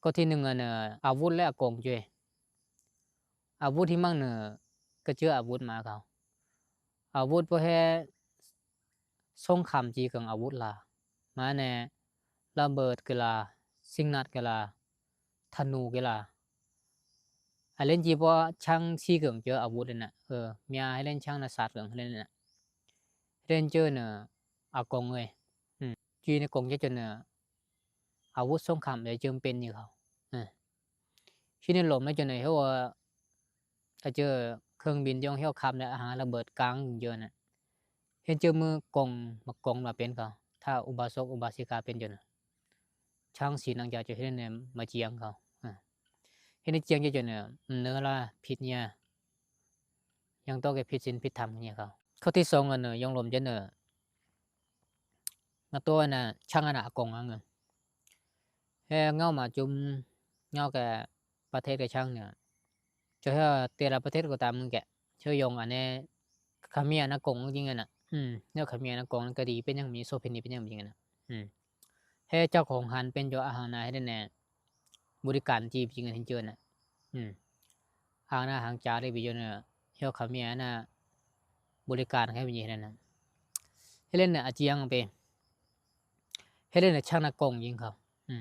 ຂໍ້ທີໜຶ່ງ ອັນ ອາວຸດ ແລະ ອາກົງເຈົ້ຍ ອາວຸດທີ່ມັກເນີ ກະເຈີອາວຸດມາເຂົາ ອາວຸດບໍ່ແຮ ສົງຄາມຈີເກີງອາວຸດລາ ມາແນ່ ລະເບີດກະລາ ຊິງນັດກະລາ ທະນູກະລາ ອາເລັນຈີບໍ່ ຊ່າງຊີເກີງເຈີອາວຸດເນາະ ເອີ ເມຍໃຫ້ເລັນຊ່າງນະສາດເກີງໃຫ້ເລັນນະ ເລັນເຈີເນີ ອາກົງເອີຍ ອື ຈີນະກົງເຈີຈົນເນີ ອາວຸດສົງຄາມເອີຍ ເຈີມເປັນຢູ່ເຂົາ ເອີ ທີ່ໃນລົມນະເຈີເນີ ເຮົາວ່າ ອາເຈີເຄື່ອງບິນຢອງເຮົວຄຳ ແລະ ອາຫານລະເບີດກາງເຈີນະ ເຫັນເຈີມືກົງ ມາກົງວ່າເປັນເຂົາ ຖ້າອຸບາສົກອຸບາສິກາເປັນເຈີນະ ຊ່າງສີນາງຈາເຈົ້າເຮັດໃນມາຈຽງເຂົາ ເຮັດໃນຈຽງເຈົ້າເນີ ເນີລາຜິດເນຍ ຍັງໂຕແກ່ຜິດສິນຜິດທຳເນຍເຂົາ ຂໍ້ທີສອງ ອັນເນີ ຢອງລົມເຈົ້າເນີ ງາໂຕນະ ຊ່າງອານາອາກົງອັງ ແຮເງົາມາຈຸມ ເງົາແກ່ປະເທດກະຊ່າງເນີ ເຈົ້າເຮັດແຕ່ລະປະເທດກໍຕາມມຶງແກ ເຈົ້າຢອງອັນແນ ຂະເມຍນະກົງຈິງຫັ້ນນະ ອື ແນວຂະເມຍນະກົງນັ້ນກະດີ ເປັນຫຍັງມີໂສເພນີເປັນຫຍັງຈິງຫັ້ນນະ ອື ແຮເຈົ້າຂອງຮ້ານເປັນເຈົ້າອາຫານນາເຮັດແນ ບໍລິການຈີບຈິງຫັ້ນເຈີນະ ອື ອາຫານນາຫາງຈາໄດ້ໄປຢູ່ນະ ເຈົ້າຂະເມຍນະ ບໍລິການໃຫ້ໄປຢູ່ຫັ້ນນະ ເຮັດເຫຼັ້ນນະອາຈຽງໄປ ເຮັດເຫຼັ້ນນະຊ່າງນະກົງຍິງເຂົາ ອື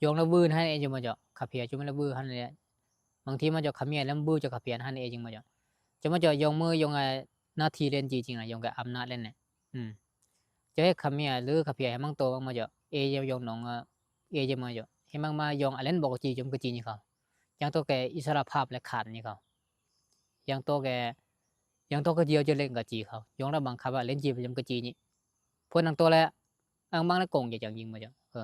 ຢອງລະວືນໃຫ້ເອຈິງມາເຈາະ ຂະເພຍຈຸມລະວືນຫັ້ນແຫຼະ ບາງທີມາເຈາະຂະເມຍລະວືນເຈົ້າຂະເພຍຫັ້ນເອຈິງມາເຈາະ ຈະມາເຈາະຢອງມືຢອງ ອາ ໜ້າທີ່ເຫຼັ້ນຈີຈິງນະ ຢອງກະອຳນາດເຫຼັ້ນນະ ອື ຈະເຮັດຂະເມຍຫຼືຂະເພຍໃຫ້ມັງໂຕມັງມາເຈາະ ເອຢອງໜອງ ເອຈິງມາເຈາະ ໃຫ້ມັງມາຢອງອາເລັນບໍ່ກະຈີຈົມກະຈີນີ້ເຂົາ ຍັງໂຕແກ່ອິດສະຫຼະພາບແລະຂາດນີ້ເຂົາ ຍັງໂຕແກ່ ຍັງໂຕກະດຽວຈະເຫຼັ້ນກະຈີເຂົາ ຢອງລະບັງຄັບວ່າເຫຼັ້ນຈີປະຈຳກະຈີນີ້ ພວກນາງໂຕແລະ ອັງມັງລະກົງຈະຈັ່ງຍິງມາເຈາະ ເອີ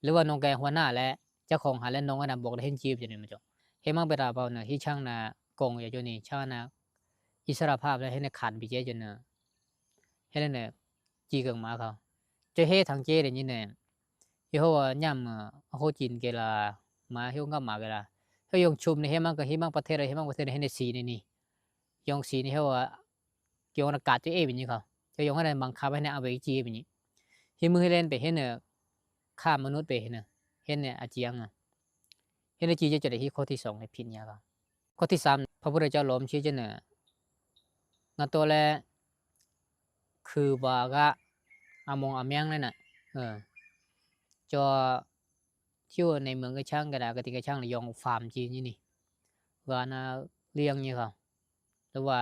ຫຼືວ່ານ້ອງແກ່ຫົວໜ້າແລະເຈົ້າຂອງຮ້ານແລະນ້ອງອັນນະບອກໄດ້ເຫັນຈີບຈະນີ້ມາເຈາະ ເຮັດມັງໄປຕາເປົ່າເນີ ທີ່ຊ່າງນາກົງຈະຢູ່ນີ້ ຊ່າງນາອິດສະຫຼະພາບແລະເຮັດໃນຂັນພິເຈຈະເນີ ເຮັດໃນຈີເກີງມາເຂົາ ຈະເຮັດທາງເຈໄດ້ຍິນແນ່ ເຮົາວ່າຍາມ ເຮົາຈີນເກລາ ມາເຮົາກັບມາເກລາ ເຮົາຢອງຊຸມໃນເຮັດມັງກະເຮັດມັງປະເທດ ເຮັດມັງປະເທດ ເຮັດໃນສີໃນນີ້ ຢອງສີໃນເຮົາວ່າ ກຽວນະກາດເຈົ້າເອບນີ້ເຂົາ ເຈົ້າຢອງໃຫ້ໄດ້ບັງຄັບໃຫ້ນະເອົາໄປຈີບນີ້ ເຮັດມືໃຫ້ເຫຼັ້ນໄປເຮັດເນີ ຄ້າມະນຸດໄປເຮັດເນີ ເຮັດເນີອາຈຽງ ເຮັດໃນຈີເຈົ້າຈະໄດ້ເຮັດຂໍ້ທີສອງໃຫ້ຜິດຫຍັງເຂົາ ຂໍ້ທີສາມ ພະພຸດທະເຈົ້າຫຼອມຊີຈະເນີ ງາໂຕແລ ຄືບາກະ ອາມອງອາແມງນັ້ນນະ ເອີ ຈອ ທີ່ວ່າໃນເມືອງກະຊ່າງກະດາ ກະຕິກະຊ່າງລະຢອງຟາມຈີນຢູ່ນີ້ ວ່ານາລ້ຽງນີ້ເຂົາ ຫຼືວ່າ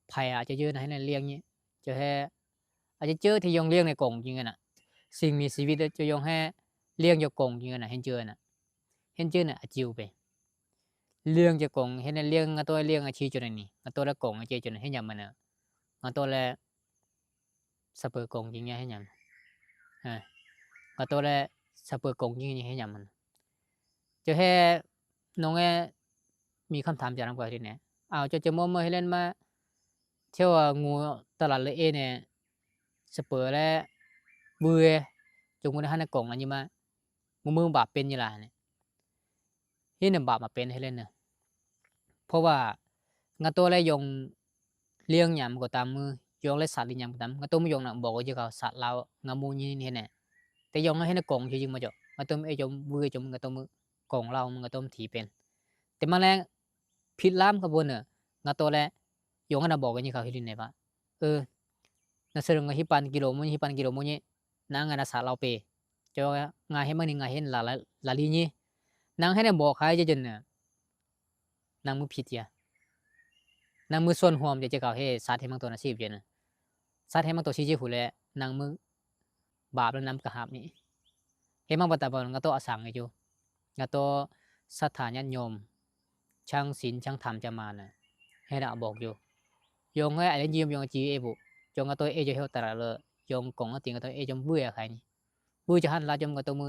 ໃຜອາດຈະເຈີນະໃຫ້ນາລ້ຽງນີ້ ຈະແຮ ອາດຈະເຈີທີ່ຢອງລ້ຽງໃນກົງຈິງຫັ້ນນະ ສິ່ງມີຊີວິດຈະຢອງແຮລ້ຽງຢູ່ກົງຈິງຫັ້ນນະ ເຫັນເຈີນະ ເຫັນເຈີນະ ອາຈິວໄປ ລ້ຽງຈະກົງ ເຫັນນາລ້ຽງ ງາໂຕລ້ຽງອາຊີຈົນນີ້ ງາໂຕລະກົງອາເຈຈົນເຫັນຫຍັງມັນນະ ງາໂຕແລ ສະເປີກົງຍິງໃຫຍ່ເຮັດຫຍັງ ຮະ ກະໂຕແລ ສະເປີກົງຍິງໃຫຍ່ເຮັດຫຍັງມັນ ເຈົ້າແຮ ນ້ອງແອ ມີຄຳຖາມຈາກນຳກວາທີ່ແນ ອ້າວ ເຈົ້າຈະມົວເມີເຮັດເຫຼັ້ນມາ ເທວວ່າງູຕະຫຼາດເລີເອແນ ສະເປີແລ ບືເອ ຈົງບໍ່ໄດ້ຫັ້ນນະກົງອັນນີ້ມາ ມື້ມືບາບເປັນຢູ່ລະນີ້ ເຮັດນຳບາບມາເປັນໃຫ້ເລີຍນະ ເພາະວ່າງາໂຕແລຢອງລ້ຽງຫຍັງກໍຕາມມື ຢອງແລສັດລ້ຽງຫຍັງກໍຕາມ ງາໂຕມາຢອງນະ ບອກວ່າຈະເຂົາສັດລາວ ງາໝູຍິງເຮັດແນ ແຕ່ຢອງເຮັດໃນກົງຊິຈຶ່ງມາເຈາະ ງາໂຕເອຈົມວືຈົມ ງາໂຕມືກົງລາວ ງາໂຕຖີເປັນ ແຕ່ມາແລງຜິດລາມຂະບວນເນີ ງາໂຕແລຢອງອັນນະບອກກັນຢູ່ເຂົາເຮັດຢູ່ໃນວ່າ ເອີ ນະສະເລິງເຮີປັນກິໂລໂມງ ຮີປັນກິໂລໂມງນີ້ ນາງອານາສາລາວເປ ເຈົ້າວ່າງ່າຍເຮັດມັກນີ້ ງ່າຍເຮັດລາ ລາລີນີ້ ນາງໃຫ້ນາບອກໃຫ້ຈະຈົນນະ ນາງມືຜິດເຈຍ ນາງມືສ່ວນຮ່ວມເຈ ເຈົ້າເຂົາເຮັດສັດເຮັດມັກຕົວນະສິບເຈນະ ສັດເຮັດມັກຕົວຊິຈິພຸແລ ນາງມືບາບແລະນຳກະຫາບນີ້ ເຮັດມັກປະຕາບອນ ງາໂຕອາສັງຢູ່ ງາໂຕສັດທາຍາດໂຍມ ຊ່າງສິນຊ່າງທຳຈະມານະ ໃຫ້ນາບອກຢູ່ ຢອງໃຫ້ອາເລນຢິມ ຢອງອາຈີເອບຸ ຢອງກາໂຕເອຈະເຮວຕະລາເລີ ຢອງກົງອາຕິງກາໂຕເອຈອມເບືອໄຄນີ້ ບືຈະຫັນລາຈົມກາໂຕມື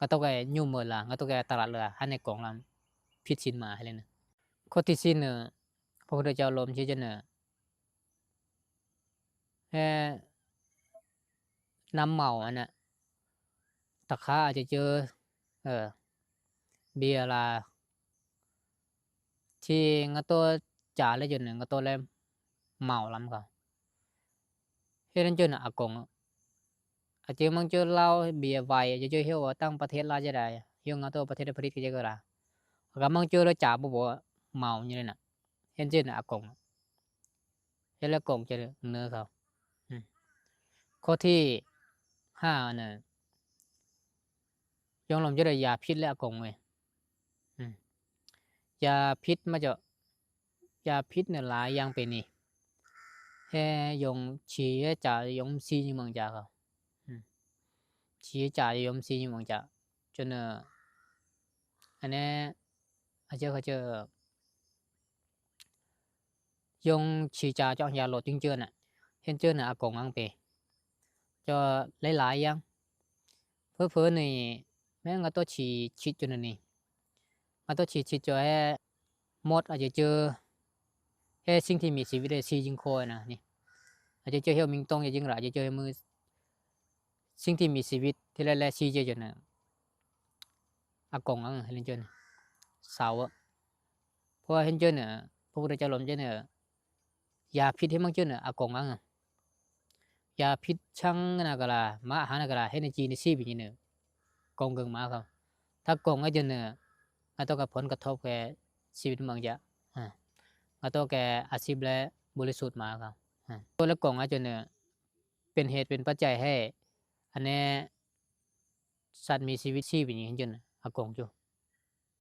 ກາໂຕກາຍຸມເມີລາ ກາໂຕກາຕະລາເລີ ຫັນໃນກອງລຳ ຜິດສິນມາໃຫ້ເລີຍນະ ຄົນທີ່ສິນເນີ ພະພຸດທະເຈົ້າລົມຊິຈະເນີ ແຮ ນຳເໝົາອັນນະ ຕະຄາອາດຈະເຈີ ເອີ ເບຍລາ ທີ່ງາໂຕຈາແລະຈົນງາໂຕແລເໝົາລຳເຂົາ ເຮັດໃຫ້ຈົນອາກົງ ອາເຈີມັງເຈີລາວເບຍໄວ ອາເຈີເຮັດວ່າຕ່າງປະເທດລາວຈະໄດ້ ຍອງງາໂຕປະເທດຜະລິດກະເຈກະລາ ກະມັງເຈີລະຈາບໍ່ບໍ່ເມົາຢູ່ເລີຍນະ ເຫັນເຈີນະອາກົງ ເຫັນລະກົງເຈີເນີເຂົາ ອືມ ຂໍ້ທີຫ້ານະ ຍອງລອມເຈີລະຢາພິດແລະອາກົງເວີຍ ອືມ ຢາພິດມາເຈາະ ຢາພິດເນີຫຼາຍຢ່າງເປັນນີ້ ແຮຢອງ ສີແຮຈາຢອງ ຊີຢູ່ເມືອງຈາເຂົາ ອືມ ສີຈາຢອງ ຊີຢູ່ເມືອງຈາ ຈົນເນີ ອັນແນ ອາເຈີ ຂະເຈີ ຢອງ ສີຈາຈອກຢາໂລດຈຶ່ງເຈີນະ ເຫັນເຈີນະອາກົງອັງເປ ຈອຫຼາຍໆຢ່າງ ເຜີໆນີ້ແມ່ງກະໂຕຊີຊິດຈົນນີ້ ກະໂຕຊີຊິດຈອແຮ ໝົດອາດຈະເຈີ ແຮສິ່ງທີ່ມີຊີວິດໄດ້ຊີຈິງໂຄຍນະນີ້ ອາດຈະເຈີເຮວມິງຕົງ ຈະຈິງຫຼາຍ ອາດຈະເຈີມື ສິ່ງທີ່ມີຊີວິດທີ່ແລະຊີເຈີຈົນນະ ອາກົງອັງເຫັນເຈີນະ ເສົາ ເພາະວ່າເຫັນເຈີນະ ພະພຸດທະເຈົ້າລວມເຈີນະ ຢາພິດເຫັນມັງເຈີນະ ອາກົງອັງ ຢາພິດຊັງນະກະລາ ມາອາຫານນະກະລາ ເຫັນຈີນະຊີບິນເນີ ກົງເກີງມາເຂົາ ຖ້າກົງອາເຈີນະ ອາໂຕກະຜົນກະທົບແກ່ຊີວິດເມືອງຈາ ອາ ອາໂຕແກ່ອາຊີບແລະບໍລິສຸດມາເຂົາ ອາ ໂຕລະກົງອາເຈີນະ ເປັນເຫດເປັນປັດໄຈໃຫ້ ອັນແນ ສັດມີຊີວິດຊີບິນເນາ ອາກົງຢູ່